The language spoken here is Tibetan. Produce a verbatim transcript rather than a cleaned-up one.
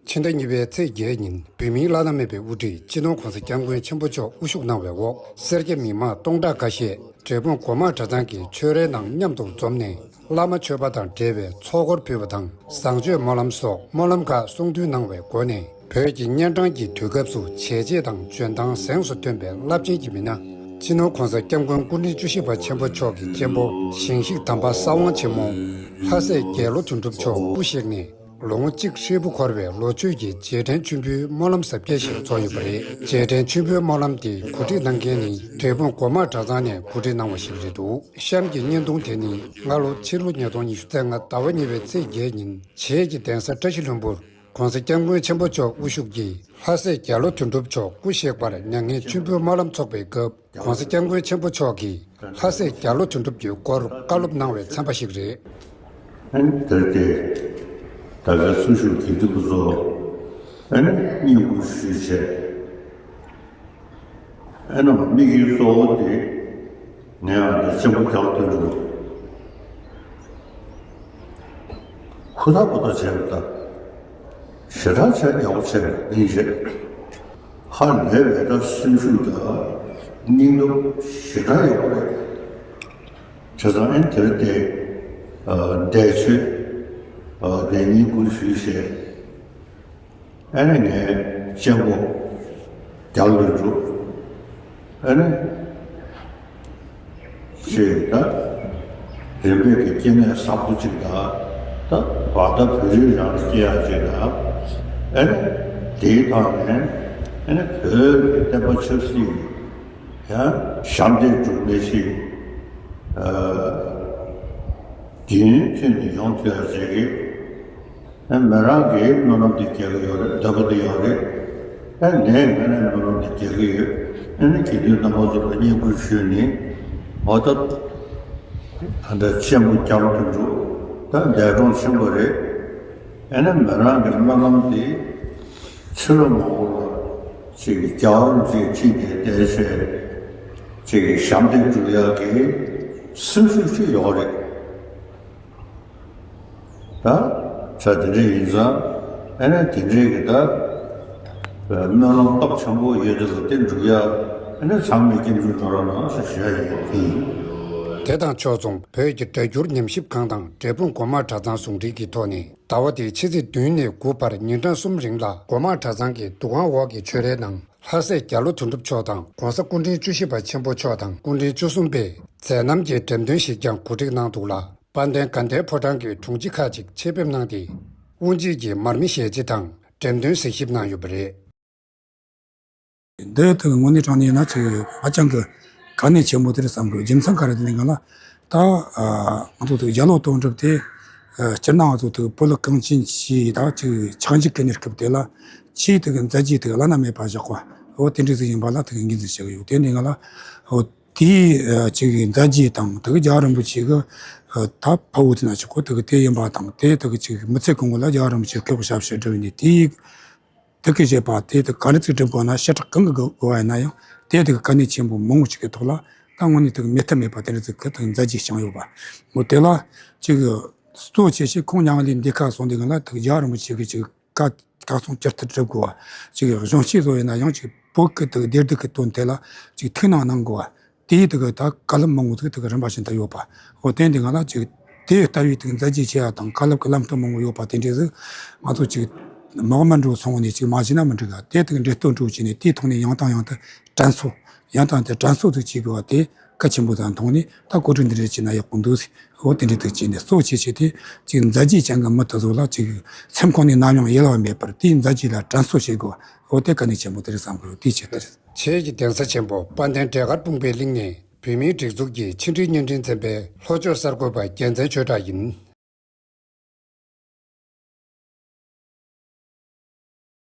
ཕྱི་ཟླ་གཉིས་པའི་ཚེས་བརྒྱད་ཉིན་བོད་མིའི་བླ་ན་མེད་པའི་དབུ་ཁྲིད་སྤྱི་ནོར་༧གོང་ས་༧སྐྱབས་མགོན་ཆེན་པོ་མཆོག་དབུ་བཞུགས་གནང་བའི་འོག་སེར་སྐྱ་མི་མང་སྟོང་ཕྲག་ཁ་ཤས་འབྲས་སྤུངས་སྒོ་མང་གྲྭ་ཚང་གི་ཆོས་རའི་ནང་མཉམ་དུ་འཛོམས་ནས། བླ་མ་མཆོད་པ་དང་འབྲེལ་བའི་ཚོགས་འཁོར་ཕུལ་བ་དང་། བཟང་སྤྱོད་སྨོན་ལམ་སོགས་སྨོན་ལམ་ཁག་གསུང་འདོན་གནང་བའི་སྒོ་ནས། བོད་ཀྱི་གཉན་འཕྲང་གི་དུས་སྐབས་སུ་བྱས་རྗེས་དང་འཇོན་ཐང་གཟེངས་སུ་ཐོན་པའི་རླབས་ཆེན་གྱི་མི་སྣ། སྤྱི་ནོར་༧གོང་ས་༧སྐྱབས་མགོན་སྐུ་ཕྲེང་བཅུ་བཞི་པ་ཆེན་པོ་མཆོག་གི་གཅེན་པོ་ཞིང་གཤེགས་དམ་པ་ས་དབང་ཆེན་མོ། ལྷ་སྲས་རྒྱལ་ལོ་དོན་གྲུབ་མཆོག་སྐུ་གཤེགས་ནས་ལོ་ངོ་གཅིག་ཧྲིལ་པོ་འཁོར་བའི་ལོ་མཆོད་ཀྱི་རྗེས་དྲན་མཆོད་འབུལ་སྨོན་ལམ་གཟབ་རྒྱས་ཤིག་ཚོགས་ཡོད་པ་རེད། རྗེས་དྲན་མཆོད་འབུལ་སྨོན་ལམ་དེ་གོ་སྒྲིག་གནང་མཁན་ནི་འབྲས་སྤུངས་སྒོ་མང་གྲྭ་ཚང་ནས་གོ་སྒྲིག་གནང་བ་ཞིག་རེད་འདུག་གཤམ་གྱི་བརྙན་ཐུང་དེ་ནི་སྔ་ལོ་ཕྱི་ལོ་ཉིས་སྟོང་ཉི་ཤུ་རྩ་ལྔ་ཟླ་བ་གཉིས་པའི་ཚེས་བརྒྱད་ཉིན་བྱེས་ཀྱི་གདན་ས་བཀྲ་ཤིས་ལྷུན་པོར་༧གོང་ས་༧སྐྱབས་མགོན་ཆེན་པོ་མཆོག་དབུ་བཞུགས་ཀྱིས་ལྷ་སྲས་རྒྱལ་ལོ་དོན་གྲུབ་མཆོག་སྐུ་གཤེགས་པར་མྱ་ངན་མཆོད་འབུལ་སྨོན་ལམ་ཚོགས་པའི་སྐབས། ༧གོང་ས་༧སྐྱབས་མགོན་ཆེན་པོ་མཆོག་གིས་ལྷ་སྲས་རྒྱལ་ལོ་དོན་གྲུབ་ཀྱི་སྐོར་བཀའ་སློབ་གནང་བའི་ཚན་པ་ཞིག་རེད། ཨན་དེར་ཏེ། ད་ག་སུ་ཞུ་གི་འདུག་བཟོ། ཨན་སྙིང་པོ་ཞུས་བྱས། ཨན་ནམ་དམིགས་ཡུལ་གཙོ་བོ་དེ། ངས་ཨ་ནི་གཅེན་པོ་རྒྱལ་དོན་གྲུབ། ཧུར་ཐག་པོ་ཐག་བྱས་པ་དང་། ཞེ་དྲག་བྱས་ཡག་པོ་བྱས་པ་ཡིན་ཞེས། ཧ་ལས་པའི་ད་སེམས་ཤུགས་དང་སྙིང་སྟོབས་ཞེ་དྲག་ཡོད་པ་རེད། བྱས་ཙང་ཨན་དེར་ཏེ། ཨ་འདས་མཆོད། ཨ་དེ་སྙིང་ཁུར་ཞུས་བྱས། ཨ་ནི་ངའི་གཅེན་པོ་རྒྱལ་དོན་གྲུབ། ཨ་ནི་ཅེས་ད་རིམ་པས་ཀྱི་སྐྱེ་གནས་བཟང་པོ་ཅིག་དང་། ད་བར་ད་བོད་རིགས་རང་ལ་སྐྱེ་ཡག་ཅིག་དང་། ཨ་ནི་དེའི་ཐོག་ནས་ཨ་ནི་བོད་ཀྱི་བསྟན་པ་ཆབ་སྲིད་ཡང་ཞབས་འདེགས་སྒྲུབ་ནས་ཤིག་ཨ་དུས་ཡུན་ཐུང་ནས་ཡོང་ཐུབ་ཡག་ཅིག་གི། ཨ་མི་རང་གི་སྨོན་ལམ་དེ་རྒྱག་གི་ཡོད་རེད། འདོད་པ་དེ་ཡོད་རེད། ཨ་ནས་ང་ནས་སྨོན་ལམ་དེ་རྒྱག་གི་ཡོད། ཨ་ནི་དགེ་འདུན་རྣམ་པ་ཚོ་ལ་བསྙེན་བཀུར་ཞུས་ནས། འོ་ད། ད་ལྟ་གཅེན་པོ་རྒྱལ་དོན་གྲུབ་ད་འདས་གྲོངས་ཕྱིན་པ་རེད། ཨ་ནི་མི་རང་གི་སྨོན་ལམ་དེ་ཕྱི་ལོ་མང་པོ་ལ་ཅིག་རྒྱལ་བ་རིན་པོ་ཆེའི་ཁྲི་ནས་བསྡད་བྱས་ཅིག་ཞབས་འདེགས་སྒྲུབ་ཡག་གི་སེམས་ཤུགས་ཅིག་ཡོད་རེད། ད་ཆ་དེ་འདྲ་ཡིན་ཙང་། ཨ་ནི་དེ་འདྲའི་གི་ད་སྨོན་ལམ་སྟོབས་ཆེན་པོ་ཡོད་དེ་ལ་དེ་འགྲུབ་ཡ། ཨ་ནི་ཚང་མས་སྐྱབས་འཇུག་འགྲོ་རོགས་གནང་ཞེས་ཞུ་ཡ་ཡིན། དེ་དང་ཕྱོགས་མཚུངས་བོད་ཀྱི་སྒྲ་སྒྱུར་ཉམས་ཞིབ་ཁང་དང་འབྲས་སྤུངས་སྒོ་མང་གྲྭ་ཚང་ཟུང་འབྲེལ་གྱི་ཐོག་ནས་ཟླ་བ་འདིའི་ཕྱི་ཚེས་བདུན་ནས་དགུ་བར་ཉིན་གྲངས་གསུམ་རིང་ལ་སྒོ་མང་གྲྭ་ཚང་གི་འདུ་ཁང་འོག་གི་ཆོས་རའི་ནང་ལྷ་སྲས་རྒྱལ་ལོ་དོན་གྲུབ་མཆོག་དང་༧གོང་ས་སྐུ་ཕྲེང་བཅུ་བཞི་པ་ཆེན་པོ་མཆོག་དང་སྐུ་ཕྲེང་བཅུ་གསུམ་པས་མཛད་རྣམ་གྱི་འགྲེམས་སྟོན་ཞིག་ཀྱང་གོ་སྒྲིག་གནང་འདུག་ལ། དཔལ་ལྡན་དགའ་ལྡན་ཕོ་བྲང་གི་དྲུང་ཆེ་ཁག་ཅིག་ཆེད་ཕེབས་གནང་སྟེ། དབུ་འབྱེད་ཀྱི་མར་མེ་ཞལ་འབྱེད་དང་འགྲེམས་སྟོན་གཟིགས་ཞིབ་གནང་ཡོད་པ་རེད། འདི་དག་དངོས་གནས་དྲང་གནས་ཡིན་ན་ཅིག་ཧ་ཅང་གི་དཀའ་གནད་ཆེན་པོ་དེ་རེད་བསམ་གི། རྒྱུ་མཚན་ག་རེ་དེ་ནི་ང་ལ་ད་ཨ་ང་ཚོ་དག་རྒྱལ་ལོ་དོན་གྲུབ་དེ་ཨ་སྤྱིར་ན་ང་ཚོ་དག་བོད་ལ་གངས་ཅན་ཆོས་ད་ཅིག་ཆགས་འཇིག་གི་གནས་སྐབས་དེ་ལ་ཆོས་དག་མཛད་རྗེས་དག་བླ་ན་མེད་པ་བཞག་པ་འོ་དེ་འདྲ་ཟིག་ཡིན་པ་ལ་དག་ངོས་འཛིན་བྱེད་ཀྱི་ཡོད། དེ་ནི་ང་ལ་འོ། དེའི་ཨ་ཅིག་མཛད་རྗེས་དང་དེ་གི་རྒྱལ་བ་རིན་པོ་ཆེ་གི་ཨ་ད་དཔའ་བོ་དེ་ན་ཆོག་གོ་དེ་གི་དེ་ཡིན་པ་དང་། དེ་དེ་གི་ཅིག་མི་ཚེ་གང་བོ་ལ་རྒྱལ་བ་རིན་པོ་ཆེ་སྐྱོབ་པ་ཞབས་ཕྱི་སྒྲུབ་ནས་དེའི་དེ་གི་བྱེད་པ་དེ་དེ་ག་འདྲ་ཅིག་སྒྲུབ་དགོས་ན་ཞེ་དྲག་གང་གི་དགོས་པ་ཡིན་ན་ཡང་དེ་དེ་གི་དཀའ་གནད་ཆེན་པོ་མང་བོ་ཅིག་གི་ཐོག་ལ་ད་དངོས་གནས་དེ་གི་མེད་ཐབས་མེད་པ་དེ་འདྲ་ཅིག་གི་དེ་གི་མཛད་རྗེས་བསྐྱངས་ཡོད་པ། འོ་དེ་ལ་ཅིག་གཙོ་ཆེ་ཆེ་ཁོང་མྱ་ངན་ལས་འདས་ཁ་སོང་དེ་གི་ལ་དེ་གི་རྒྱལ་བ་རིན་པོ་ཆེ་གི་ཅིག་བཀའ་བཀའ་གསུང་ཇི་ལྟར་སྒྲུབ་དགོས་པ། ཅིག་གཞུང་ཆེན་བཟོ་ཡིན་ན་ཡང་ཅིག་བོད་ཀྱི་དེ་བདེ་སྡུག་གི་དོན་དེ་ལ་ཅིག་ཐུགས་སྣང་གནང་དགོས་པ། དེའི་དེ་གི་ད་བཀའ་སློབ་མང་པོ་ཅིག་དེ་གི་རིམ་པ་བཞིན་དུ་ཡོད་པ། འོ་དེ་འདི་ང་ལ་ཅིག་དེ་ལྟ་བུའི་དེ་གི་མཛད་རྗེས་ཆེ་བ་དང་བཀའ་སློབ་ཀྱི་ལམ་སྟོན་མང་པོ་ཡོད་པ་དེ་འདྲ་ཟིག་ང་ཚོ་ཅིག་མ་མ་འགྲོ་སོང་ནས་ཅིག་མ་བྱས་ན་མི་འགྲིག་ག་དེ་དེ་གི་འབྲེལ་གཏོད་འགྲོ་བྱས་ནས་དེའི་ཐོག་ནས་ཡང་དང་ཡང་དུ་དྲན་གསོ་ཡང་དང་དེ་དྲན་གསོ་ཅིག་བྱེད་དགོས་པ་དེ། གལ་ཆེན་པོ་དང་མཐོང་ནས་ད་གོ་སྒྲིག་འདི་འདྲ་བྱས་ན་ཡག་པོ་འདུག་ཟེར། འོ་དེ་འདྲ་དུ་བྱས་ནས་གཙོ་ཆེ་ཆེ་དེ་ཅིག་མཛད་རྗེས་ཅན་གྱི་མི་དེ་ཚོ་ལ་ཅིག་སེམས་ཁོང་ནས་ནམ་ཡང་ཡལ་བ་མེད་པར་དེའི་མཛད་རྗེས་ལ་དྲན་གསོ་བྱེད་དགོས། འོ་དེ་གལ་གནད་ཆེན་པོ་དེ་རེད་བསམ་གི་ཡོད། དེའི་ཆེད་དུ་རེད། བྱེས་ཀྱི་གདན་ས་ཆེན་པོ་དཔལ་ལྡན་འབྲས་དཀར་སྤུངས་པའི་གླིང་ནས་བོད་མིའི་སྒྲིག་འཛུགས་ཀྱི་ཕྱི་འབྲེལ་བརྙན་འཕྲིན་ཚན་པའི་ལྷོ་ཕྱོགས་གསར་འགོད་པ་རྒྱལ་མཚན་ཆོས་གྲགས་ཡིན།